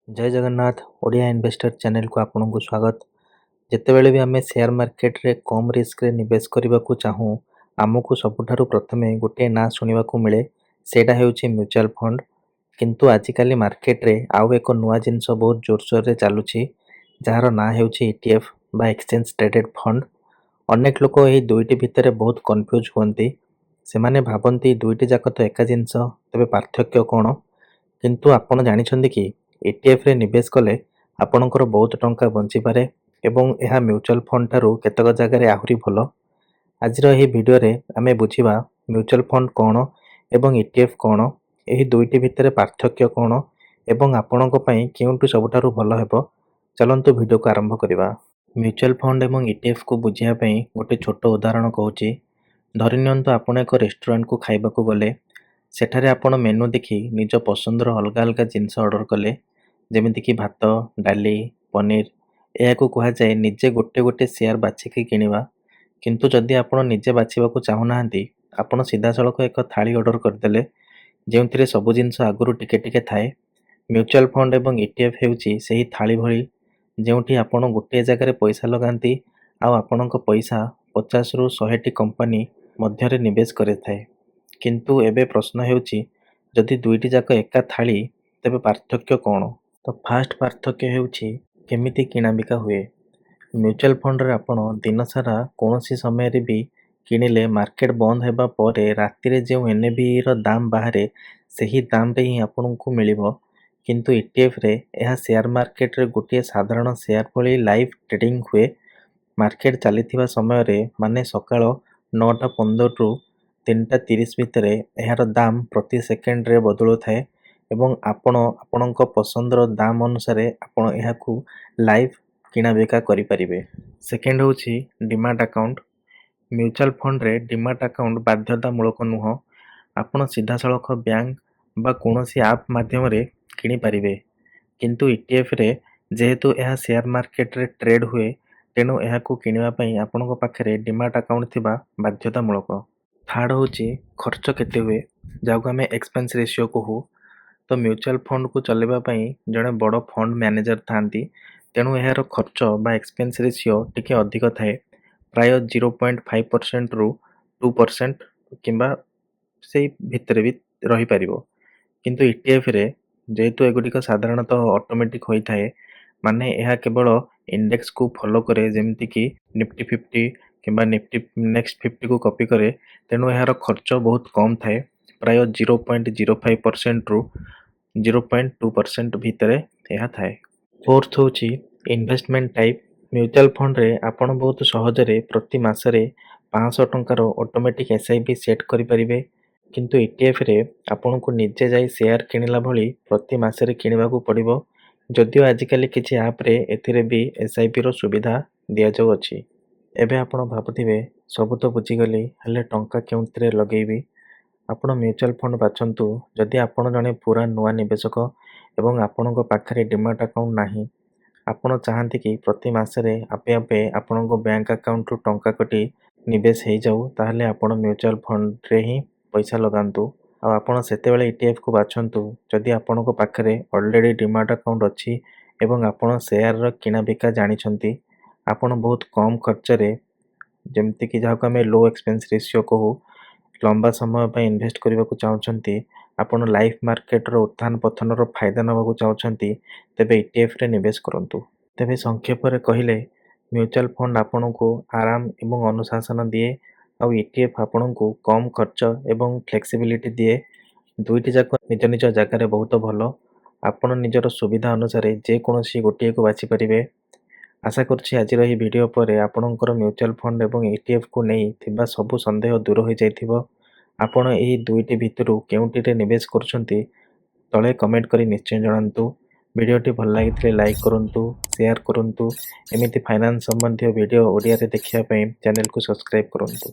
ଜୟ Jagannath. Odia investor ଚ୍ୟାନେଲକୁ ଆପଣଙ୍କୁ ସ୍ୱାଗତ। ଯେତେବେଳେ ବି ଆମେ ସେୟାର ମାର୍କେଟରେ କମ୍ ରିସ୍କରେ ନିବେଶ କରିବାକୁ ଚାହୁଁ, ଆମକୁ ସବୁଠାରୁ ପ୍ରଥମେ ଗୋଟିଏ ନାଁ ଶୁଣିବାକୁ ମିଳେ, ସେଇଟା ହେଉଛି ମ୍ୟୁଚୁଆଲ ଫଣ୍ଡ। କିନ୍ତୁ ଆଜିକାଲି ମାର୍କେଟରେ ଆଉ ଏକ ନୂଆ ଜିନିଷ ବହୁତ ଜୋରସୋରରେ ଚାଲୁଛି, ଯାହାର ନାଁ ହେଉଛି ଇଟିଏଫ୍ ବା ଏକ୍ସଚେଞ୍ଜ ଟ୍ରେଡେଡ଼ ଫଣ୍ଡ। ଅନେକ ଲୋକ ଏହି ଦୁଇଟି ଭିତରେ ବହୁତ କନଫ୍ୟୁଜ୍ ହୁଅନ୍ତି। ସେମାନେ ଭାବନ୍ତି, ଦୁଇଟି ଯାକ ତ ଏକା ଜିନିଷ, ତେବେ ପାର୍ଥକ୍ୟ କ'ଣ? କିନ୍ତୁ ଆପଣ ଜାଣିଛନ୍ତି କି, ଇଟିଏଫ୍ରେ ନିବେଶ କଲେ ଆପଣଙ୍କର ବହୁତ ଟଙ୍କା ବଞ୍ଚିପାରେ ଏବଂ ଏହା ମ୍ୟୁଚୁଆଲ ଫଣ୍ଡ ଠାରୁ କେତେକ ଜାଗାରେ ଆହୁରି ଭଲ? ଆଜିର ଏହି ଭିଡ଼ିଓରେ ଆମେ ବୁଝିବା ମ୍ୟୁଚୁଆଲ ଫଣ୍ଡ କ'ଣ ଏବଂ ଇଟିଏଫ୍ କ'ଣ, ଏହି ଦୁଇଟି ଭିତରେ ପାର୍ଥକ୍ୟ କ'ଣ ଏବଂ ଆପଣଙ୍କ ପାଇଁ କେଉଁଟି ସବୁଠାରୁ ଭଲ ହେବ। ଚାଲନ୍ତୁ, ଭିଡ଼ିଓକୁ ଆରମ୍ଭ କରିବା। ମ୍ୟୁଚୁଆଲ ଫଣ୍ଡ ଏବଂ ଇଟିଏଫ୍କୁ ବୁଝିବା ପାଇଁ ଗୋଟେ ଛୋଟ ଉଦାହରଣ କହୁଛି। ଧରିନିଅନ୍ତୁ, ଆପଣ ଏକ ରେଷ୍ଟୁରାଣ୍ଟକୁ ଖାଇବାକୁ ଗଲେ। ସେଠାରେ ଆପଣ ମେନୁ ଦେଖି ନିଜ ପସନ୍ଦର ଅଲଗା ଅଲଗା ଜିନିଷ ଅର୍ଡ଼ର କଲେ, ଯେମିତିକି ଭାତ, ଡାଲି, ପନିର। ଏହାକୁ କୁହାଯାଏ ନିଜେ ଗୋଟେ ଗୋଟେ ସେୟାର ବାଛିକି କିଣିବା। କିନ୍ତୁ ଯଦି ଆପଣ ନିଜେ ବାଛିବାକୁ ଚାହୁଁନାହାନ୍ତି, ଆପଣ ସିଧାସଳଖ ଏକ ଥାଳି ଅର୍ଡ଼ର କରିଦେଲେ, ଯେଉଁଥିରେ ସବୁ ଜିନିଷ ଆଗରୁ ଟିକେ ଟିକେ ଥାଏ। ମ୍ୟୁଚୁଆଲ ଫଣ୍ଡ ଏବଂ ଇଟିଏଫ୍ ହେଉଛି ସେହି ଥାଳି ଭଳି, ଯେଉଁଠି ଆପଣ ଗୋଟିଏ ଜାଗାରେ ପଇସା ଲଗାନ୍ତି ଆଉ ଆପଣଙ୍କ ପଇସା 50ରୁ 100ଟି କମ୍ପାନୀ ମଧ୍ୟରେ ନିବେଶ କରିଥାଏ। କିନ୍ତୁ ଏବେ ପ୍ରଶ୍ନ ହେଉଛି, ଯଦି ଦୁଇଟି ଯାକ ଏକା ଥାଳି, ତେବେ ପାର୍ଥକ୍ୟ କ'ଣ? ତ ଫାଷ୍ଟ ପାର୍ଥକ୍ୟ ହେଉଛି କେମିତି କିଣାବିକା ହୁଏ। ମ୍ୟୁଚୁଆଲ ଫଣ୍ଡରେ ଆପଣ ଦିନସାରା କୌଣସି ସମୟରେ ବି କିଣିଲେ, ମାର୍କେଟ ବନ୍ଦ ହେବା ପରେ ରାତିରେ ଯେଉଁ ଏନ୍ଏଭିର ଦାମ ବାହାରେ, ସେହି ଦାମରେ ହିଁ ଆପଣଙ୍କୁ ମିଳିବ। କିନ୍ତୁ ଇଟିଏଫ୍ରେ ଏହା ସେୟାର ମାର୍କେଟରେ ଗୋଟିଏ ସାଧାରଣ ସେୟାର ଭଳି ଲାଇଭ୍ ଟ୍ରେଡିଂ ହୁଏ। ମାର୍କେଟ ଚାଲିଥିବା ସମୟରେ, ମାନେ ସକାଳ 9:15ରୁ 3:30 ଭିତରେ, ଏହାର ଦାମ ପ୍ରତି ସେକେଣ୍ଡରେ ବଦଳୁଥାଏ ଏବଂ ଆପଣ ଆପଣଙ୍କ ପସନ୍ଦର ଦାମ ଅନୁସାରେ ଆପଣ ଏହାକୁ ଲାଇଭ୍ କିଣାବିକା କରିପାରିବେ। ସେକେଣ୍ଡ ହେଉଛି ଡିମାଟ୍ ଆକାଉଣ୍ଟ। ମ୍ୟୁଚୁଆଲ ଫଣ୍ଡରେ ଡିମାଟ୍ ଆକାଉଣ୍ଟ ବାଧ୍ୟତାମୂଳକ ନୁହଁ। ଆପଣ ସିଧାସଳଖ ବ୍ୟାଙ୍କ ବା କୌଣସି ଆପ୍ ମାଧ୍ୟମରେ କିଣିପାରିବେ। କିନ୍ତୁ ଇଟିଏଫ୍ରେ ଯେହେତୁ ଏହା ସେୟାର ମାର୍କେଟରେ ଟ୍ରେଡ୍ ହୁଏ, ତେଣୁ ଏହାକୁ କିଣିବା ପାଇଁ ଆପଣଙ୍କ ପାଖରେ ଡିମାଟ୍ ଆକାଉଣ୍ଟ ଥିବା ବାଧ୍ୟତାମୂଳକ। ଥାର୍ଡ଼ ହେଉଛି ଖର୍ଚ୍ଚ କେତେ ହୁଏ, ଯାହାକୁ ଆମେ ଏକ୍ସପେନ୍ସ ରେସିଓ କହୁ। ତ ମ୍ୟୁଚୁଆଲ ଫଣ୍ଡକୁ ଚଲାଇବା ପାଇଁ ଜଣେ ବଡ଼ ଫଣ୍ଡ ମ୍ୟାନେଜର ଥାଆନ୍ତି, ତେଣୁ ଏହାର ଖର୍ଚ୍ଚ ବା ଏକ୍ସପେନ୍ସ ରେସିଓ ଟିକେ ଅଧିକ ଥାଏ। ପ୍ରାୟ 0.5 ପରସେଣ୍ଟରୁ 2% କିମ୍ବା ସେଇ ଭିତରେ ବି ରହିପାରିବ। କିନ୍ତୁ ଇଟିଏଫ୍ରେ ଯେହେତୁ ଏଗୁଡ଼ିକ ସାଧାରଣତଃ ଅଟୋମେଟିକ୍ ହୋଇଥାଏ, ମାନେ ଏହା କେବଳ ଇଣ୍ଡେକ୍ସକୁ ଫଲୋ କରେ, ଯେମିତିକି ନିଫ୍ଟି 50 କିମ୍ବା ନିଫ୍ଟି ନେକ୍ସଟ 50କୁ କପି କରେ, ତେଣୁ ଏହାର ଖର୍ଚ୍ଚ ବହୁତ କମ୍ ଥାଏ। ପ୍ରାୟ 0.05 ପରସେଣ୍ଟରୁ 0.2% ଭିତରେ ଏହା ଥାଏ। ଫୋର୍ଥ ହେଉଛି ଇନଭେଷ୍ଟମେଣ୍ଟ ଟାଇପ୍। ମ୍ୟୁଚୁଆଲ ଫଣ୍ଡରେ ଆପଣ ବହୁତ ସହଜରେ ପ୍ରତି ମାସରେ 500 ଟଙ୍କାର ଅଟୋମେଟିକ୍ ଏସ୍ଆଇପି ସେଟ୍ କରିପାରିବେ। କିନ୍ତୁ ଇଟିଏଫ୍ରେ ଆପଣଙ୍କୁ ନିଜେ ଯାଇ ସେୟାର କିଣିଲା ଭଳି ପ୍ରତି ମାସରେ କିଣିବାକୁ ପଡ଼ିବ, ଯଦିଓ ଆଜିକାଲି କିଛି ଆପ୍ରେ ଏଥିରେ ବି ଏସ୍ଆଇପିର ସୁବିଧା ଦିଆଯାଉଅଛି। ଏବେ ଆପଣ ଭାବୁଥିବେ, ସବୁ ତ ବୁଝିଗଲି, ହେଲେ ଟଙ୍କା କେଉଁଥିରେ ଲଗେଇବି? ଆପଣ ମ୍ୟୁଚୁଆଲ ଫଣ୍ଡ ବାଛନ୍ତୁ ଯଦି ଆପଣ ଜଣେ ପୁରା ନୂଆ ନିବେଶକ ଏବଂ ଆପଣଙ୍କ ପାଖରେ ଡିମାଟ୍ ଆକାଉଣ୍ଟ ନାହିଁ। ଆପଣ ଚାହାନ୍ତି କି ପ୍ରତି ମାସରେ ଆପେ ଆପେ ଆପଣଙ୍କ ବ୍ୟାଙ୍କ ଆକାଉଣ୍ଟରୁ ଟଙ୍କା କଟି ନିବେଶ ହେଇଯାଉ, ତାହେଲେ ଆପଣ ମ୍ୟୁଚୁଆଲ ଫଣ୍ଡରେ ହିଁ ପଇସା ଲଗାନ୍ତୁ। ଆଉ ଆପଣ ସେତେବେଳେ ଇଟିଏଫ୍କୁ ବାଛନ୍ତୁ ଯଦି ଆପଣଙ୍କ ପାଖରେ ଅଲରେଡ଼ି ଡିମାଟ୍ ଆକାଉଣ୍ଟ ଅଛି ଏବଂ ଆପଣ ସେୟାରର କିଣାବିକା ଜାଣିଛନ୍ତି। ଆପଣ ବହୁତ କମ୍ ଖର୍ଚ୍ଚରେ, ଯେମିତିକି ଯାହାକୁ ଆମେ ଲୋ ଏକ୍ସପେନ୍ସ ରେସିଓ କହୁ, ଲମ୍ବା ସମୟ ପାଇଁ ଇନଭେଷ୍ଟ କରିବାକୁ ଚାହୁଁଛନ୍ତି, ଆପଣ ଲାଇଭ୍ ମାର୍କେଟର ଉତ୍ଥାନ ପତନର ଫାଇଦା ନେବାକୁ ଚାହୁଁଛନ୍ତି, ତେବେ ଇଟିଏଫ୍ରେ ନିବେଶ କରନ୍ତୁ। ତେବେ ସଂକ୍ଷେପରେ କହିଲେ, ମ୍ୟୁଚୁଆଲ ଫଣ୍ଡ ଆପଣଙ୍କୁ ଆରାମ ଏବଂ ଅନୁଶାସନ ଦିଏ ଆଉ ଇଟିଏଫ୍ ଆପଣଙ୍କୁ କମ୍ ଖର୍ଚ୍ଚ ଏବଂ ଫ୍ଲେକ୍ସିବିଲିଟି ଦିଏ। ଦୁଇଟି ଯାକ ନିଜ ନିଜ ଜାଗାରେ ବହୁତ ଭଲ। ଆପଣ ନିଜର ସୁବିଧା ଅନୁସାରେ ଯେକୌଣସି ଗୋଟିଏକୁ ବାଛିପାରିବେ। ଆଶା କରୁଛି, ଆଜିର ଏହି ଭିଡ଼ିଓ ପରେ ଆପଣଙ୍କର ମ୍ୟୁଚୁଆଲ ଫଣ୍ଡ ଏବଂ ଇଟିଏଫ୍କୁ ନେଇ ଥିବା ସବୁ ସନ୍ଦେହ ଦୂର ହୋଇଯାଇଥିବ। ଆପଣ ଏହି ଦୁଇଟି ଭିତରୁ କେଉଁଟିରେ ନିବେଶ କରୁଛନ୍ତି, ତଳେ କମେଣ୍ଟ କରି ନିଶ୍ଚୟ ଜଣାନ୍ତୁ। ଭିଡ଼ିଓଟି ଭଲ ଲାଗିଥିଲେ ଲାଇକ୍ କରନ୍ତୁ, ସେୟାର କରନ୍ତୁ। ଏମିତି ଫାଇନାନ୍ସ ସମ୍ବନ୍ଧୀୟ ଭିଡ଼ିଓ ଓଡ଼ିଆରେ ଦେଖିବା ପାଇଁ ଚ୍ୟାନେଲକୁ ସବସ୍କ୍ରାଇବ୍ କରନ୍ତୁ।